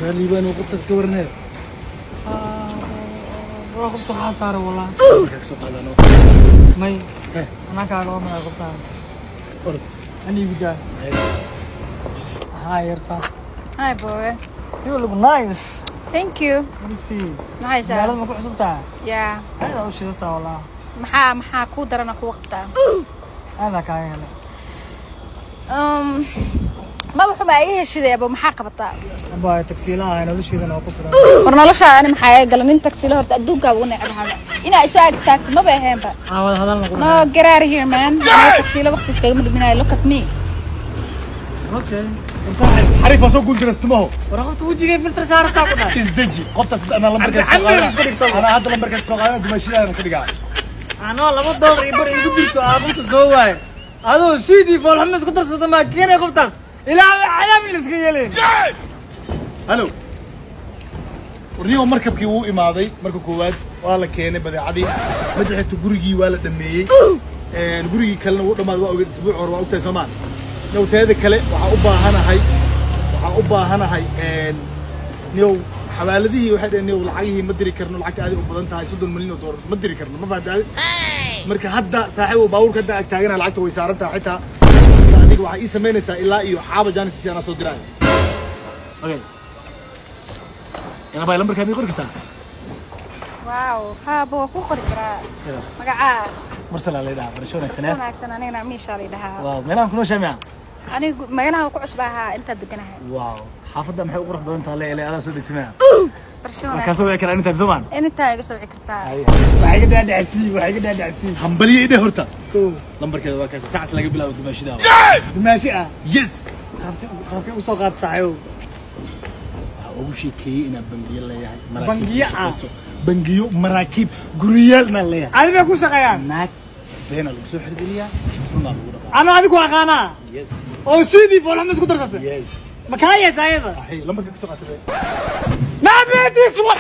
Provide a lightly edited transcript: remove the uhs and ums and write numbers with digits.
Waraa Liibaan oo qoftaas ka waranaya. Waa qofta waxaa saara walaa. Markaa kasoo qaadano. May. Heh. Anaa kaaga oomaya qoftaan. Orod. Anigu daa. Hi, yarta. Hi, boy. You look nice. Thank you. Let me see. Maxay saa? Magaalada ma ku cusub tahay? Yeah. Aad u shidataa walaa. Maxaa kuu darana kuu qabtaa? Aadaa kaaga helay. Maba xuma iga heshiday abo, maxaa qabataa? Abaa tagsiilaha nolosheedana waa ku filan. War noloshaa ani maxaa iga gala nin tagsiilo? Horta adduunkaa ugu necbahay. Inaa isoo ag istaagto maba aheenba. Aan wada hadalna qurux. No, get out of here, man. Aniga tagsiilo waqti iskagama dhuminayo. Look at me. Okay. War saaxiib. Xariif waa soo guuldaraystimaho. War qofta wejigay filter saarataa ku dhahay. Isdeji, qoftaas anaa lambarkeed soo Cabdi qaadana. isku dhigtaba. Anaa hadda lambarkeed soo qaadana, dumaashidaana ka dhigaa. Anoo $2.50 igu jirto aa qofta soo waayo. Adoo sidii foolxumo isku darsata maa keenay qoftaas. Ilaa cadaab in iska yeeleen. Halo, warniyo, markabkii wuu imaaday. Marka koowaad waa la keenay badeecadii, midda xigta gurigii waa la dhameeyey. Gurigii kalena wuu dhamaaday, waa ogeed isbuuc hore, waa ogtahay soomaan. Now teeda kale waxaa u baahanahay niyow xawaaladihii waxay dhaheen, niyow lacagihii ma diri karno, lacagta aaday u badan tahay, $30 milyan ma diri karno, ma fahantahay? Marka hadda saaxiib baabuurka hadda ag taagana lacagta way saaran tahay xitaa. Marka adiga waxaa ii samaynaysaa ilaa iyo caaba jaanis si anaa soo diraayo. Okay, inabay lambarkaa mii qori kartaa? Wow, haa, waa kuu qori karaa. Magacaa? Mursala la yidhaha, barasho wanaagsan. Barasho wanaagsan, anigana Miishaa la yidhahaa. Wow, meelahan kunoo shaamica? Anigu maganaha ku cusbaahaa, intaa deganahay. Wow, xaafadda maxay u qurux badan tahay! Le adaa soo degtay maya? Barasho Waa wanaagsan. kaa soo wici karaa anytime, soo maan? Anytime iga soo wici kartaa. Waxay iga dhaadhacsii, waxay iga dhaadhacsii. Hambaliye idhe horta. Kow. Lambarkeeda waa kaasa, sacas laga bilaabo dumaashidaa. Dumaashi ah? Yes. Qaabkee usoo qaad, saaxiibow? Waxaa ugu sheekeeyey inaan bangiyo leeyahay, maraakiib Bangiyo ku ah? shaqeyso. Bangiyo, maraakiib, guriyaal inaan leeyahay. Adi bay ku shaqeeyaan? Naag beenaa lagu soo xirgeliyaa, runaa lagu dhaqaa. Anoo adigu aqaanaa? Yes. Oo sidii foolxumo isku darsatay? Yes. Ma kaa yeesha ayada? Saxiix, lambarka kasoo qaatay. Naabeetiis wa.